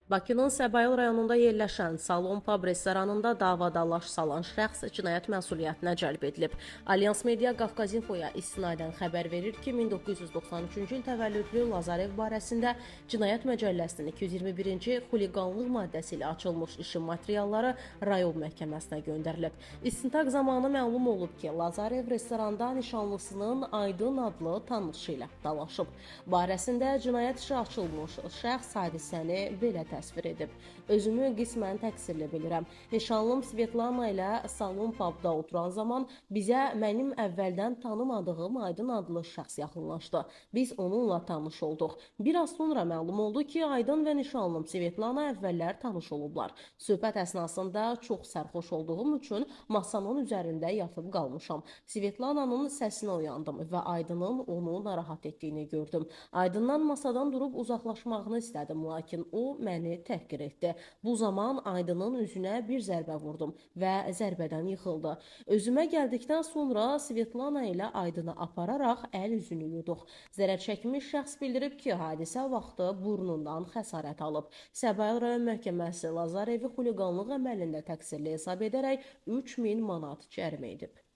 Bakının Səbail rayonunda yerləşən Salon Pub restoranında davadalaş salan şəxs cinayət məsuliyyətinə cəlb edilib. Alyans Media Qafqazinfoya istinadən xəbər verir ki, 1993-cü il təvəllüdlü Lazarev barəsində Cinayət Məcəlləsinin 221-ci xuliqanlıq maddəsi ilə açılmış işin materialları rayon məhkəməsinə göndərilib. İstintaq zamanı məlum olub ki, Lazarev restoranda nişanlısının Aydın adlı tanışı ilə dalaşıb. Barəsində cinayət işi açılmış şəxs hadisəni belə təsvir edib. Özümü qismən təqsirli bilirəm. Nişanlım Svetlana ilə Salon Pubda oturan zaman bizə mənim əvvəldən tanımadığım Aydın adlı şəxs yaxınlaşdı. Biz onunla tanış olduq. Biraz sonra məlum oldu ki, Aydın və nişanlım Svetlana əvvəllər tanış olublar. Söhbət əsnasında çox sərxoş olduğum üçün masanın üzərində yatıb qalmışam. Svetlananın səsinə oyandım və Aydının onu narahat etdiyini gördüm. Aydından masadan durub uzaqlaşmağını istədim, lakin o məni təhqir etdi. Bu zaman Aydının üzünə bir zərbə vurdum və zərbədən yıxıldı. Özümə gəldikdən sonra Svetlana ilə Aydını apararaq əl üzünü yuduq. Zərər çəkmiş şəxs bildirib ki, hadisə vaxtı burnundan xəsarət alıb. Səbail rayon məhkəməsi Lazarevi xuliqanlıq əməlində təqsirli hesab edərək 3000 manat cərimə edib.